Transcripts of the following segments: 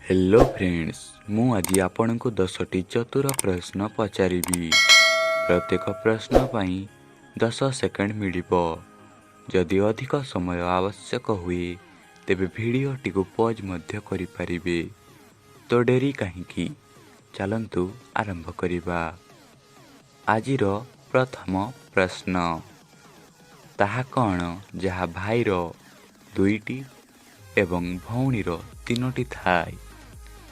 Hello friends, ମୁଁ ଆଜି ଆପଣଙ୍କୁ 10ଟି ଚତୁର ପ୍ରଶ୍ନ ପଚାରିବି। ପ୍ରତ୍ୟେକ ପ୍ରଶ୍ନ ପାଇଁ 10 ସେକେଣ୍ଡ ମିଳିବ। ଯଦି ଅଧିକ ସମୟ ଆବଶ୍ୟକ ହୁଏ, ତେବେ ଭିଡ଼ିଓଟିକୁ ପଜ୍ ମଧ୍ୟ କରିପାରିବେ। ତ ଡେରି କାହିଁକି, ଚାଲନ୍ତୁ ଆରମ୍ଭ କରିବା। ଆଜିର ପ୍ରଥମ ପ୍ରଶ୍ନ, ତାହା କ'ଣ ଯାହା ଭାଇର ଦୁଇଟି ଏବଂ ଭଉଣୀର ତିନୋଟି ଥାଏ?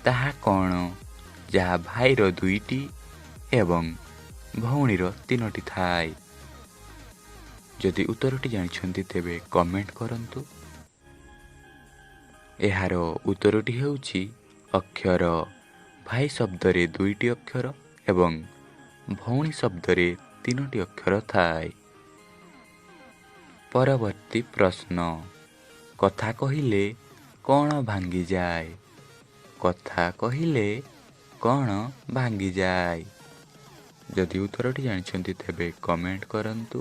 ତାହା କ'ଣ ଯାହା ଭାଇର ଦୁଇଟି ଏବଂ ଭଉଣୀର ତିନୋଟି ଥାଏ? ଯଦି ଉତ୍ତରଟି ଜାଣିଛନ୍ତି, ତେବେ କମେଣ୍ଟ କରନ୍ତୁ। ଏହାର ଉତ୍ତରଟି ହେଉଛି ଅକ୍ଷର। ଭାଇ ଶବ୍ଦରେ ଦୁଇଟି ଅକ୍ଷର ଏବଂ ଭଉଣୀ ଶବ୍ଦରେ ତିନୋଟି ଅକ୍ଷର ଥାଏ। ପରବର୍ତ୍ତୀ ପ୍ରଶ୍ନ, କଥା କହିଲେ କ'ଣ ଭାଙ୍ଗିଯାଏ? କଥା କହିଲେ କ'ଣ ଭାଙ୍ଗିଯାଏ? ଯଦି ଉତ୍ତରଟି ଜାଣିଛନ୍ତି, ତେବେ କମେଣ୍ଟ କରନ୍ତୁ।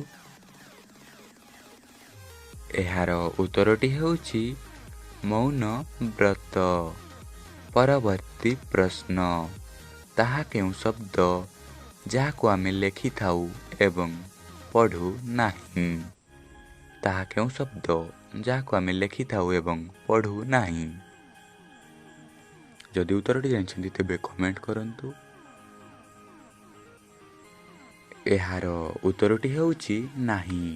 ଏହାର ଉତ୍ତରଟି ହେଉଛି ମୌନ ବ୍ରତ। ପରବର୍ତ୍ତୀ ପ୍ରଶ୍ନ, ତାହା କେଉଁ ଶବ୍ଦ ଯାହାକୁ ଆମେ ଲେଖିଥାଉ ଏବଂ ପଢ଼ୁ ନାହିଁ? ତାହା କେଉଁ ଶବ୍ଦ ଯାହାକୁ ଆମେ ଲେଖିଥାଉ ଏବଂ ପଢ଼ୁ ନାହିଁ? ଯଦି ଉତ୍ତରଟି ଜାଣିଛନ୍ତି, ତେବେ କମେଣ୍ଟ କରନ୍ତୁ। ଏହାର ଉତ୍ତରଟି ହେଉଛି ନାହିଁ।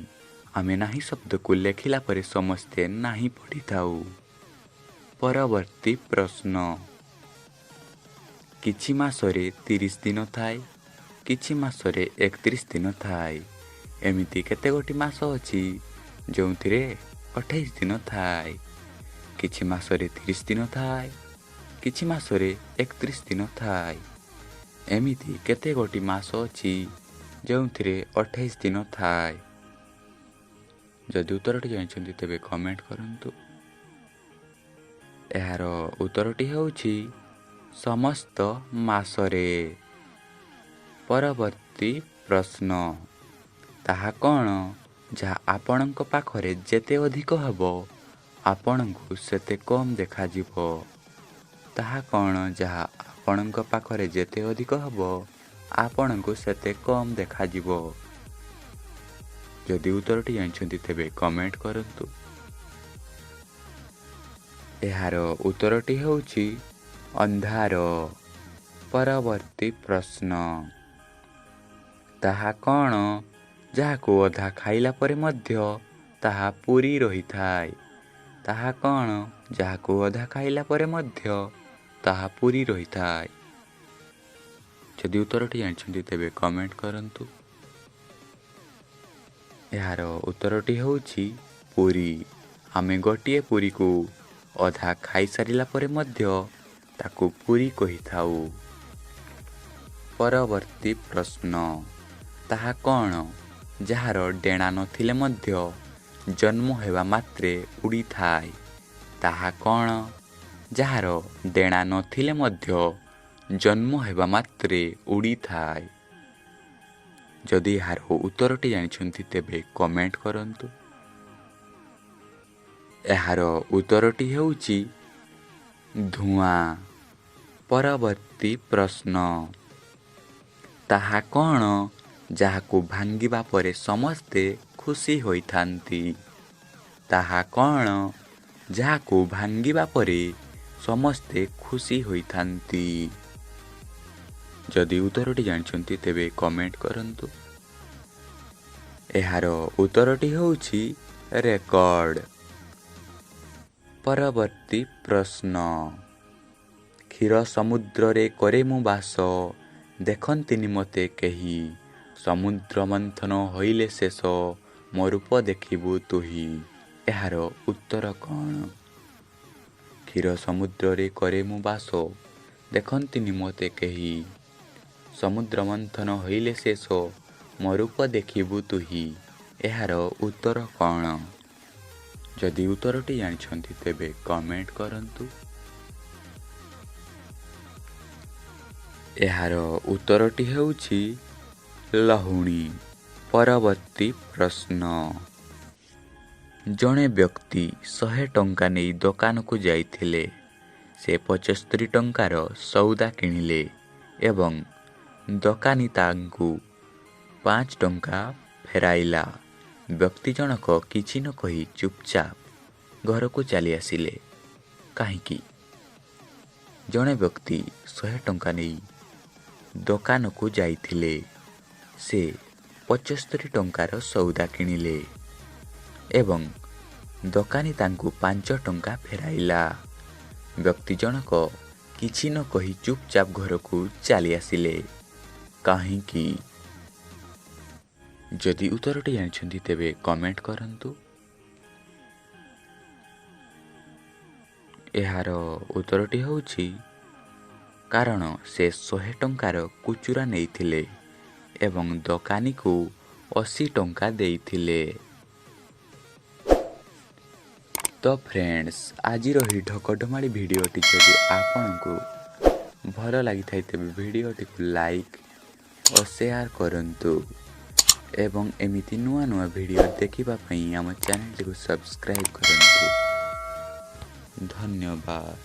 ଆମେ ନାହିଁ ଶବ୍ଦକୁ ଲେଖିଲା ପରେ ସମସ୍ତେ ନାହିଁ ପଢ଼ିଥାଉ। ପରବର୍ତ୍ତୀ ପ୍ରଶ୍ନ, କିଛି ମାସରେ 30 ଦିନ ଥାଏ, କିଛି ମାସରେ 31 ଦିନ ଥାଏ। ଏମିତି କେତେ ଗୋଟି ମାସ ଅଛି ଯେଉଁଥିରେ 28 ଦିନ ଥାଏ? କିଛି ମାସରେ 30 ଦିନ ଥାଏ, କିଛି ମାସରେ 31 ଦିନ ଥାଏ। ଏମିତି କେତେ ଗୋଟି ମାସ ଅଛି ଯେଉଁଥିରେ 28 ଦିନ ଥାଏ? ଯଦି ଉତ୍ତରଟି ଜାଣିଛନ୍ତି, ତେବେ କମେଣ୍ଟ କରନ୍ତୁ। ଏହାର ଉତ୍ତରଟି ହେଉଛି ସମସ୍ତ ମାସରେ। ପରବର୍ତ୍ତୀ ପ୍ରଶ୍ନ, ତାହା କ'ଣ ଯାହା ଆପଣଙ୍କ ପାଖରେ ଯେତେ ଅଧିକ ହେବ, ଆପଣଙ୍କୁ ସେତେ କମ୍ ଦେଖାଯିବ? ତାହା କ'ଣ ଯାହା ଆପଣଙ୍କ ପାଖରେ ଯେତେ ଅଧିକ ହେବ, ଆପଣଙ୍କୁ ସେତେ କମ୍ ଦେଖାଯିବ? ଯଦି ଉତ୍ତରଟି ଜାଣିଛନ୍ତି, ତେବେ କମେଣ୍ଟ କରନ୍ତୁ। ଏହାର ଉତ୍ତରଟି ହେଉଛି ଅନ୍ଧାର। ପରବର୍ତ୍ତୀ ପ୍ରଶ୍ନ, ତାହା କ'ଣ ଯାହାକୁ ଅଧା ଖାଇଲା ପରେ ମଧ୍ୟ ତାହା ପୂରି ରହିଥାଏ? ତାହା କ'ଣ ଯାହାକୁ ଅଧା ଖାଇଲା ପରେ ମଧ୍ୟ ତାହା ପୂରି ରହିଥାଏ? ଯଦି ଉତ୍ତରଟି ଜାଣିଛନ୍ତି, ତେବେ କମେଣ୍ଟ କରନ୍ତୁ। ଏହାର ଉତ୍ତରଟି ହେଉଛି ପୁରୀ। ଆମେ ଗୋଟିଏ ପୁରୀକୁ ଅଧା ଖାଇସାରିଲା ପରେ ମଧ୍ୟ ତାକୁ ପୁରୀ କହିଥାଉ। ପରବର୍ତ୍ତୀ ପ୍ରଶ୍ନ, ତାହା କ'ଣ ଯାହାର ଡେଣା ନଥିଲେ ମଧ୍ୟ ଜନ୍ମ ହେବା ମାତ୍ରେ ଉଡ଼ିଥାଏ? ତାହା କ'ଣ ଯାହାର ଡେଣା ନଥିଲେ ମଧ୍ୟ ଜନ୍ମ ହେବା ମାତ୍ରେ ଉଡ଼ିଥାଏ? ଯଦି ଏହାର ଉତ୍ତରଟି ଜାଣିଛନ୍ତି, ତେବେ କମେଣ୍ଟ କରନ୍ତୁ। ଏହାର ଉତ୍ତରଟି ହେଉଛି ଧୂଆଁ। ପରବର୍ତ୍ତୀ ପ୍ରଶ୍ନ, ତାହା କ'ଣ ଯାହାକୁ ଭାଙ୍ଗିବା ପରେ ସମସ୍ତେ ଖୁସି ହୋଇଥାନ୍ତି? ତାହା କ'ଣ ଯାହାକୁ ଭାଙ୍ଗିବା ପରେ ସମସ୍ତେ ଖୁସି ହୋଇଥାନ୍ତି? ଯଦି ଉତ୍ତରଟି ଜାଣିଛନ୍ତି, ତେବେ କମେଣ୍ଟ କରନ୍ତୁ। ଏହାର ଉତ୍ତରଟି ହେଉଛି ରେକର୍ଡ଼। ପରବର୍ତ୍ତୀ ପ୍ରଶ୍ନ, କ୍ଷୀର ସମୁଦ୍ରରେ କରେ ମୁଁ ବାସ, ଦେଖନ୍ତିନି ମୋତେ କେହି। ସମୁଦ୍ର ମନ୍ଥନ ହୋଇଲେ ଶେଷ, ମୋ ରୂପ ଦେଖିବୁ ତୁହି। ଏହାର ଉତ୍ତର କ'ଣ? କ୍ଷୀର ସମୁଦ୍ରରେ କରେ ମୁଁ ବାସ, ଦେଖନ୍ତିନି ମୋତେ କେହି। ସମୁଦ୍ର ମନ୍ଥନ ହୋଇଲେ ଶେଷ, ମୋ ରୂପ ଦେଖିବୁ ତୁହି। ଏହାର ଉତ୍ତର କ'ଣ? ଯଦି ଉତ୍ତରଟି ଜାଣିଛନ୍ତି, ତେବେ କମେଣ୍ଟ କରନ୍ତୁ। ଏହାର ଉତ୍ତରଟି ହେଉଛି ଲହୁଣୀ। ପରବର୍ତ୍ତୀ ପ୍ରଶ୍ନ, ଜଣେ ବ୍ୟକ୍ତି 100 ଟଙ୍କା ନେଇ ଦୋକାନକୁ ଯାଇଥିଲେ। ସେ 75 ଟଙ୍କାର ସଉଦା କିଣିଲେ ଏବଂ ଦୋକାନୀ ତାଙ୍କୁ 5 ଟଙ୍କା ଫେରାଇଲା। ବ୍ୟକ୍ତି ଜଣକ କିଛି ନ କହି ଚୁପଚାପ ଘରକୁ ଚାଲି ଆସିଲେ। କାହିଁକି? ଜଣେ ବ୍ୟକ୍ତି 100 ଟଙ୍କା ନେଇ ଦୋକାନକୁ ଯାଇଥିଲେ। ସେ 75 ଟଙ୍କାର ସଉଦା କିଣିଲେ ଏବଂ ଦୋକାନୀ ତାଙ୍କୁ 5 ଟଙ୍କା ଫେରାଇଲା। ବ୍ୟକ୍ତି ଜଣକ କିଛି ନ କହି ଚୁପଚାପ ଘରକୁ ଚାଲି ଆସିଲେ। କାହିଁକି? ଯଦି ଉତ୍ତରଟି ଜାଣିଛନ୍ତି ତେବେ କମେଣ୍ଟ କରନ୍ତୁ। ଏହାର ଉତ୍ତରଟି ହେଉଛି, କାରଣ ସେ 100 ଟଙ୍କାର ଖୁଚୁରା ନେଇଥିଲେ ଏବଂ ଦୋକାନୀକୁ 80 ଟଙ୍କା ଦେଇଥିଲେ। ତ ଫ୍ରେଣ୍ଡସ୍, ଆଜିର ଏହି ଢକଢମାଳି ଭିଡ଼ିଓଟି ଯଦି ଆପଣଙ୍କୁ ଭଲ ଲାଗିଥାଏ ତେବେ ଭିଡ଼ିଓଟିକୁ ଲାଇକ୍ ଓ ସେୟାର କରନ୍ତୁ ଏବଂ ଏମିତି ନୂଆ ନୂଆ ଭିଡ଼ିଓ ଦେଖିବା ପାଇଁ ଆମ ଚ୍ୟାନେଲଟିକୁ ସବସ୍କ୍ରାଇବ୍ କରନ୍ତୁ। ଧନ୍ୟବାଦ।